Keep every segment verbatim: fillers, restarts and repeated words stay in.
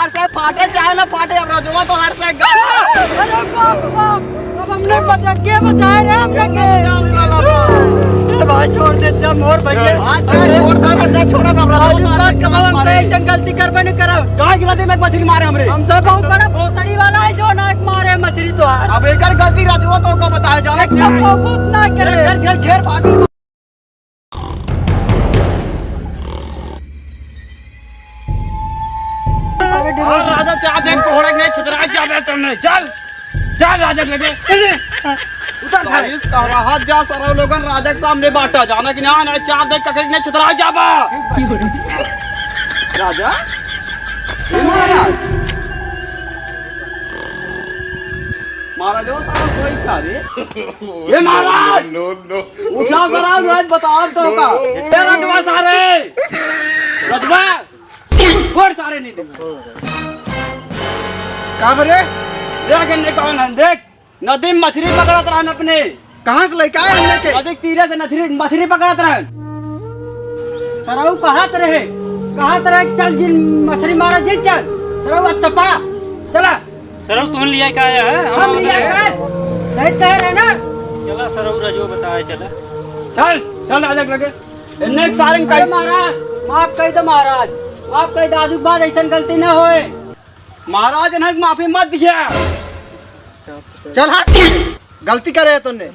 हर से फाटे चाहे ना फाटे, अब रजवा तो हर से गा- अरे बाप, बाप, अब हमने बचा के बचाए रे, हमने के। ए भाई, छोड़ दे, जब मोर भैया। हाथ पे छोड़ दे, ना छोड़ा, अब रजवा आज तो हर बात से कब हम मारे। कहीं जन गलती करबे न करब। गाय की नदी में मछली मारे हमरे। हम सब बहुत बड़ा भोसड़ी वाला है, जो ना एक मारे मछली तो हार। अब एकर गलती रजवा तो का बताए, जाने एकदम बहुत ना करे। घेर, घेर, घेर, भाग। अरे राजा, चाह देख, कोहड़ा के नहीं छितरा जाबे तुमने। चल, चल राजा के लगे। उतर भाई। भाई, सारा हाथ जा, सारा लोगन राजा के सामने बाटा, जाना कि ना, ना, चाह देख, ककरे के नहीं छितरा जाबा। राजा, ए महाराज। महाराज, ओ सारा कोई का रे? ए महाराज! No, no, no। उठा सारा, आज बताओ तो का। ए रजवा सारे! रजवा! छोड़ सारे नहीं दे। का बरे? देख इनने कौन है, देख। नदी में मछली पकड़त रहन अपने। कहाँ से लेके आए हमने के? नदी के तीरे से मछली, मछली पकड़त रहन। सरऊ कहत रहे, कहत रहे कि चल जिन मछली मारा जिन चल। सरऊ अब चपा, चला। सरऊ तोहन लिया का आया है? हम हम लिया आया का है। नहीं कह रहे ना। चला सरऊ रजो बताए चला। चल, चल राजा के लगे। इन्ने एक सारंग अरे का महाराज, माफ कर दो महाराज, माफ कर दो, आजू के बाद ऐसन गलती ना होए। महाराज, इन्हें माफी मत दिया। चल हट, गलती करे है तूने।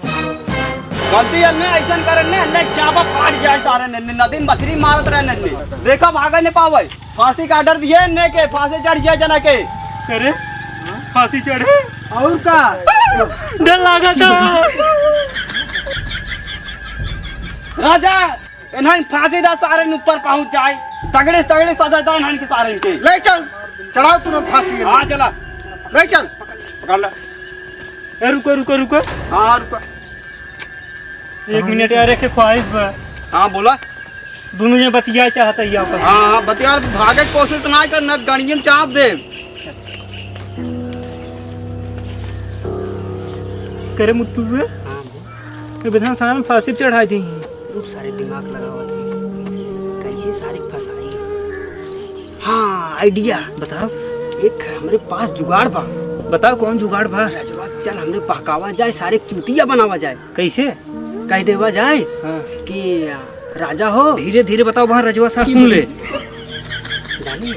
गलती है, इन्ने ऐसन करे, इन्ने, इन्ने चाबा फाड़ जाए सारे ने, ने नदी में मछली मारत रहे ने, ने। देखा भागे ने पावे। फांसी का order दिए ने के, फांसी चढ़ जाए जना के। अरे, फांसी चढ़े? और का? डर लागा था। राजा, इन्हन फांसी दा सारे ऊपर पहुंच जाए। तगड़े से तगड़े सजा दा इन्हन के सारे के। ले चल, चढ़ाओ तुरंत फांसी। हाँ, चला। ले चल। पकड़ ले। ए, रुको, रुको, रुको। हाँ, रुको। एक मिनट यार, एक ख्वाहिश बा। हाँ, बोला। दोनों जने बतिया चाहता ही आपस में। हाँ, हाँ, बतिया, भागे के कोशिश ना कर, न गणियन चाप दे। करे मुत्तू बे? हाँ, बोल। ये विधान सभा में फांसी चढ़ा दी। खूब सारे दिमाग लगावत है। कैसे सारे फंसाई? हाँ, idea। बताओ। एक हमरे पास जुगाड़ बा। बताओ, कौन जुगाड़ बा? रजवा, चल, हमरे बहकावा जाए, सारे के चूतिया बनावा जाए। कैसे? कह देवा जाए हाँ। कि राजा हो। धीरे धीरे बताओ, वहाँ रजवा साहब सुन ले। जाने,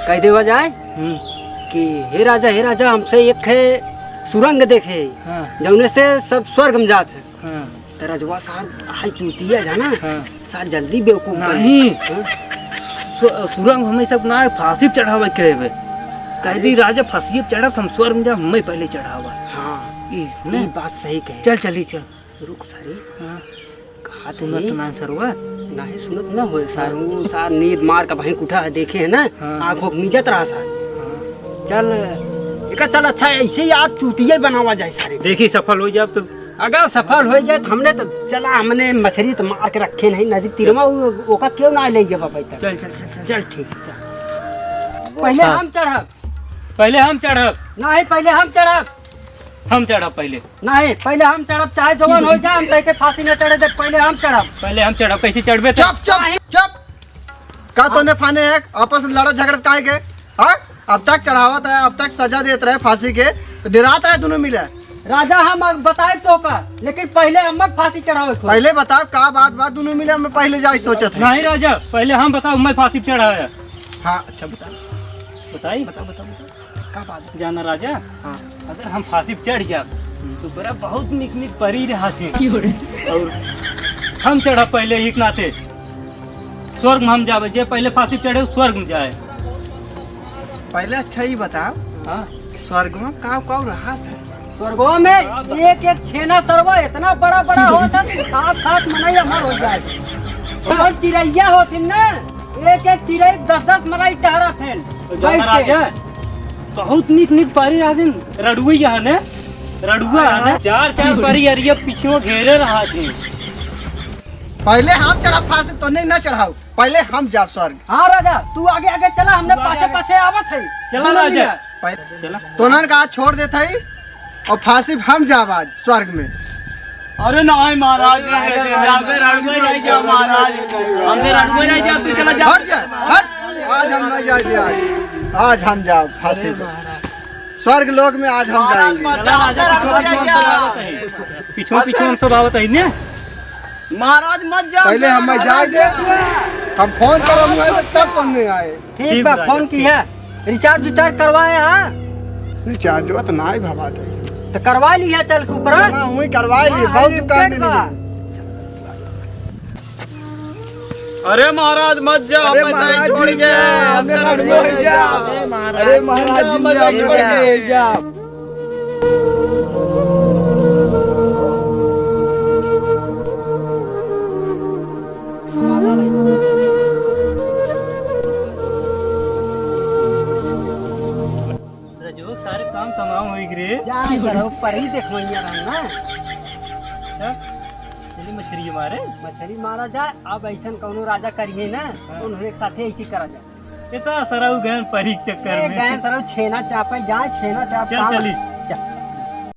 कह देवा जाए हम्म। कि हे राजा, हे राजा, हमसे एक है सुरंग देखे, हाँ। जौने से सब स्वर्ग में जात है। हाँ। तो रजवा साहब, हाय चूतिया जाना, हाँ। सार जल्दी बेवकूफ बने। नहीं। हाँ। सु-, सुरंग हमें सब ना, फांसी पे चढ़ावे के बे। कह दी, "राजा फांसी पे चढ़ब, हम स्वर्ग में जाब, हमें पहले चढ़ावा।" हाँ, ई, ई बात सही कहे। चल, चली, चल। रुक सारे। हाँ। कहा सुनत थे? ना सरवा। नहीं सुनत ना होए सार, हाँ। वो सार नींद मार के वहीं उठा है, देखे है ना, हाँ। आँखों के मीजत रहा सार। हाँ। चल, एका चल, अच्छा, ऐसे ही आज चूतिया बनावा जाए सारे। देखी सफल हो जाब तो। अगर सफल हो जाए तो हमने तो चला, हमने मछली तो मार के रखे नहीं नदी तीरमा, वो, ओका क्यों ना ले गया बाबा इतना? चल, चल, चल, चल। चल, ठीक है, चल। पहले हाँ। हम चढ़ब। पहले हम चढ़ब। नहीं, पहले हम चढ़ब। हम चढ़ब पहले। नहीं, पहले हम चढ़ब, चाहे जवान हो जाए, हम कह के फांसी न चढ़े दे, पहले हम चढ़ब। पहले हम चढ़ब, कैसे चढ़बे तो? चुप, चुप, चुप। का तोने फाने है? आपस में लड़त झगड़त काहे के? हाँ? अब तक चढ़ावत रहे, अब तक सजा देत रहे फांसी के, तो डरात रहे दोनों मिले। राजा, हम अब बताए तो का, लेकिन पहले हमें फांसी चढ़ावे को। पहले बताओ का बात बा, दोनों मिले, हमें पहले जाए सोचत है। नहीं राजा, पहले हम बताओ, मैं फांसी चढ़ाया। हाँ, अच्छा बता। बताई? बता, बता, बता। का बात? जाना राजा, हाँ। अगर हम फांसी पे चढ़ जाब, तो बड़ा बहुत निक निक परी रहत हैं। और हम चढ़ब पहले ही नाते। स्वर्ग में हम जाबे, जे पहले फांसी पे चढ़े, उ स्वर्ग में जाए। पहले अच्छा ही बताओ, हाँ। स्वर्ग में का का रहत है? स्वर्गवा में एक एक छेना सरवा इतना बड़ा बड़ा होत है कि खात खात मनई अमर हो जाए। सब चिड़ैया होत है ना, एक एक चिड़ै दस दस मनई टहरत हैं तो जाना बैठ के। राजा, बहुत निक निक परी रहत हैं, रड़ुआ यहाँ ने, रड़ुआ यहाँ ने, चार चार परी अरिया पीछे घेरे रहत हैं। पहले हम चढ़ब फांसी, तोने न चढ़ाओ, पहले हम जाब स्वर्ग। हाँ राजा, तू आगे आगे चला, हमने तू आगे पाछे आगे। पाछे आवत है। चला दोनों राजा। मिला। पहले चला। तोनन का छोड़ देत है और फांसी हम जाब आज स्वर्ग में। अरे नहीं महाराज, अरे नहीं, नहीं, हमसे रड़ुए रह जा महाराज, हमसे रड़ुए रह जा, तू चला जा। हट जा, हट। आज हम नहीं जाए आज। आज हम जाब फांसी अरे पर। महाराज। स्वर्ग लोक में आज हम महाराज जाएंगे। मत जाओ, महाराज मत जाओ। पीछे पीछे हम सब आवत है ने। महाराज मत जाओ, पहले हमें महाराज जाए दे। मत जाओ। हम फोन करब हुआ तो तब तुम नहीं आए। ठीक ठीक बा, बा, फोन ठीक। किया। रिचार्ज उचार्ज करवाए हा? रिचार्ज तो नाहीं भवा दे। तो करवा लिया चल के ऊपर। ना, वही करवा लिए, हाँ, बहुत अनलिमिटेड दुकान मिल बा। गई। अरे महाराज मत जा, अरे पैसा ही महाराज छोड़ जी, के, जा, हम हमें सब लड़को छोड़ है के जा। जा। अरे महाराज जी, पैसा ही जा, छोड़ के। जा। रजो, सारे काम तमाम होई रे। जा, सरऊ, परी देखवैया रहन ना। क्या? चली मछरी मारे। मछरी मारा जा, अब ऐसन कौनो राजा करिए ना, हाँ। उन्होंने एक साथे ऐसी करा जा। ये तो सरऊ गहन परी के चक्कर ए, में। गहन सरऊ छेना चापे जा, छेना चाप चल, काम। चली। चल।